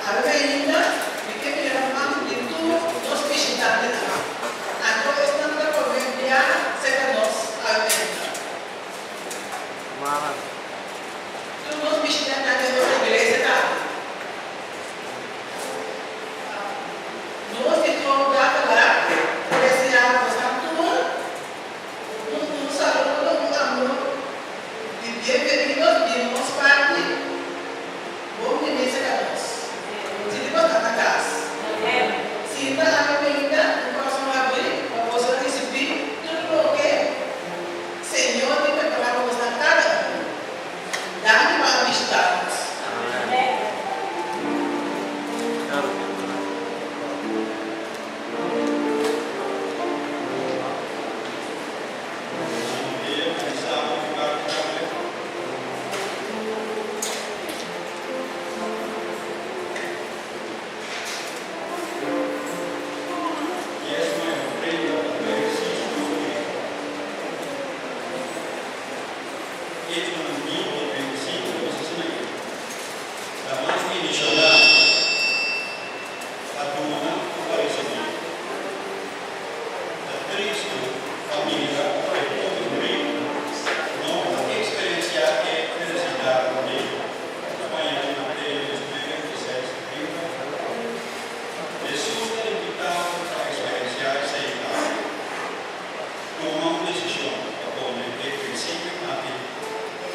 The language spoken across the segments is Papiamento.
Awe ainda mi ke mira man di tur nos bishitantenan. Anto esnan ta por bin bia serka nos awe ainda. Tur nos bishitantenan den nos iglesia tambe. Nos di Trouw Davelaar ta deseá bosnan tur un saludo, un amor di bienvenidos di nos parti. Bon bini serka nos. Sinti bos ta na kas. Sinta awe mainta ku kurason habrí pa boso risibí tur loke Señor tin prepará pa bosnan kada un. Danki pa a bishitá nos. Bon dia, kuminsá ku parti tambe. Diezmo y ofrenda ta un ehercicio spiritual. Echonan 20, 35 ta bisa asina aki, Ta mas bendishoná pa duna ku pa risibí. Ta tristu pa mira ku e hopi riku no ta eksperensiá e felisidat ei. Nos por haña den Mateo 19, 26, 30. Hesus ta invitá bo pa eksperensiá esei tambe. Tuma un desishon pa pone e prinsipio aki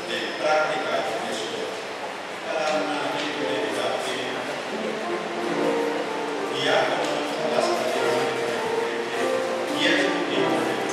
den práktika mesora. Palabra aki ku dediká e diákononan ta pasa pa dilanti pa rekohé e diezmo i ofrenda.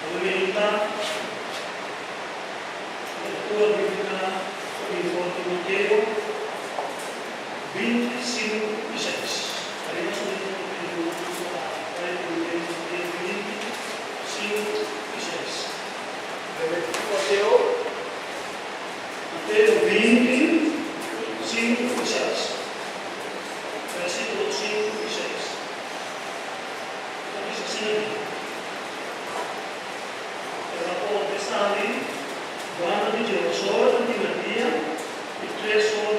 Aumenta Lectura Bíblica for di for Timoteo 20, 5 i 6. Ariba su lista di pidi nos ta bai Timoteo 20, 5 i 6. Timoteo. Mateo 20, 5 i 6. Versíkulo 5 i 6. Ta bisa asina aki, El a kontestá mi, Banda di djosora di merdia i tres or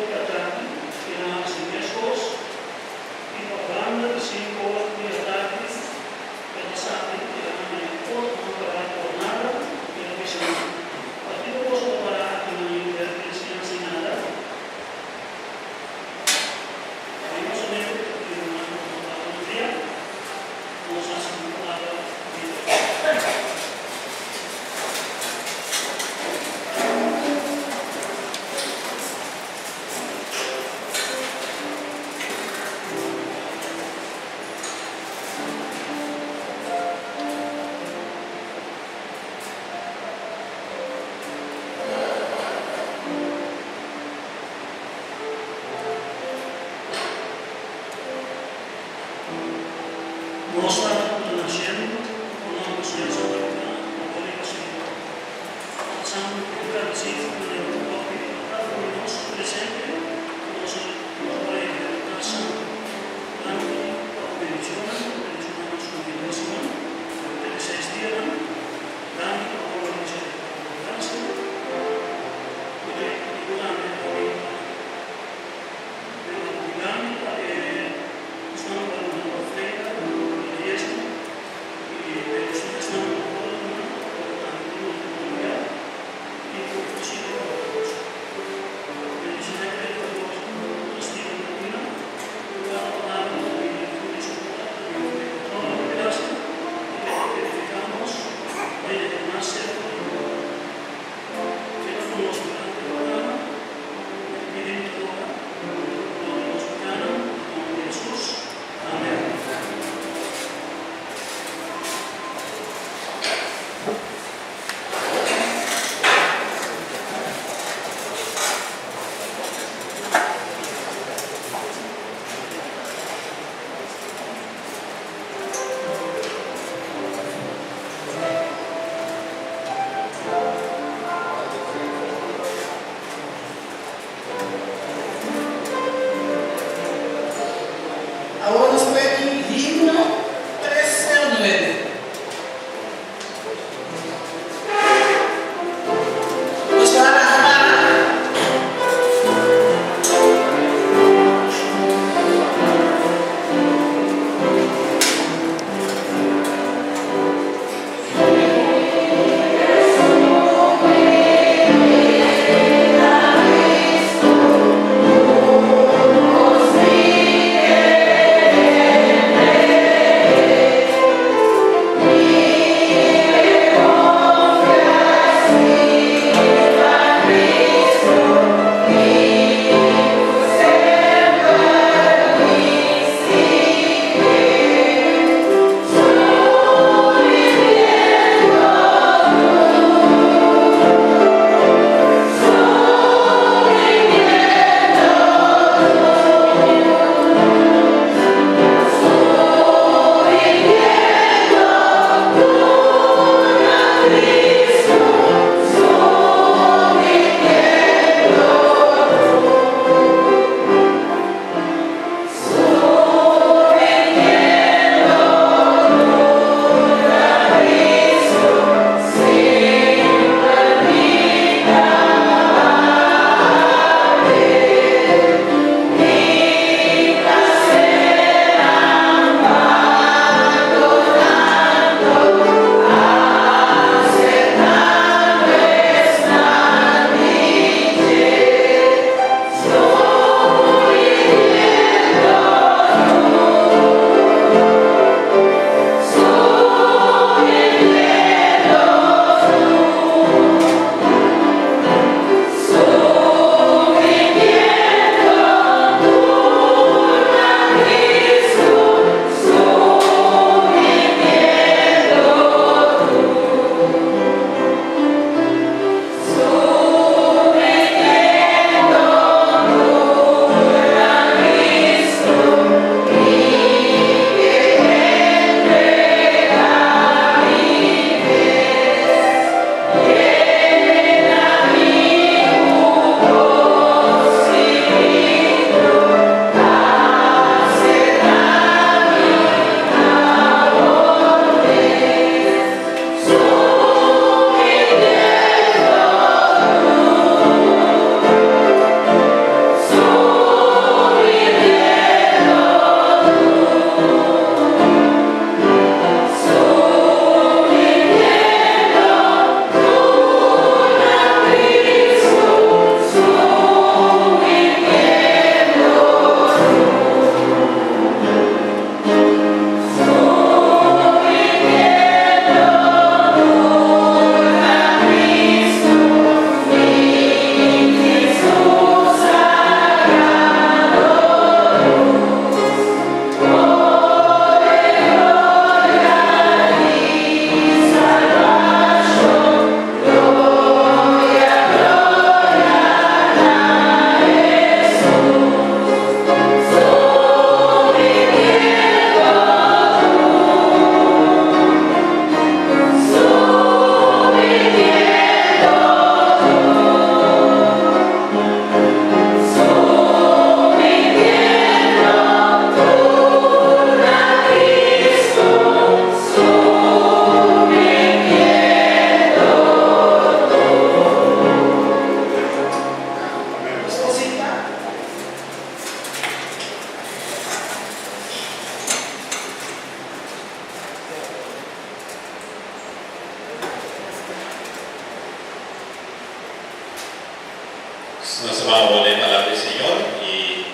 Nos ta ban awor den Palabra di Señor y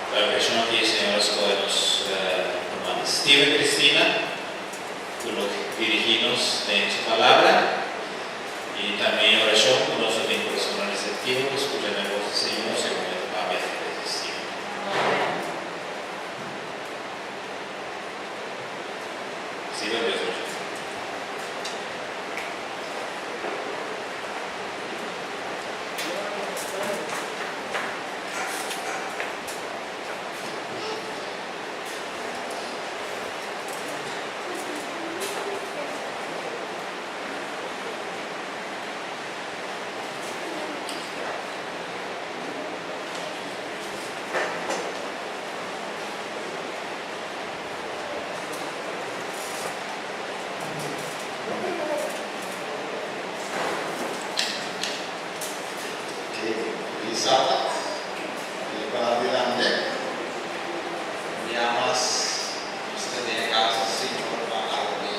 pa e ocasion aki Señor a scoge nos ruman Steven Cristina cu lo dirigi nos den su Palabra y tambe oracion cu nos lo tin corazonnan receptivo pa scucha na e voz di Señor segun e ta papia a traves di Steven. Steven, Dios bendici. Feliz Sabat. Mi para delante. Un dia mas nos ta den e cas di Señor pa awe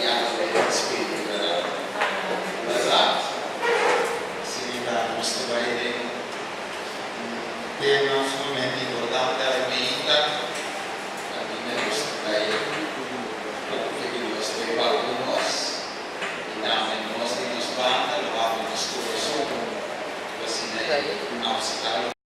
y awe den Spiritu, verdad? Verdad? Asina ta nos ta bay den un tema sumamente importante awe meinta. Caminda nos ta bay papia cu Dios ta bay papia cu nos y tambe nos di nos banda lo habri nos corazon pa asina e obstáculo.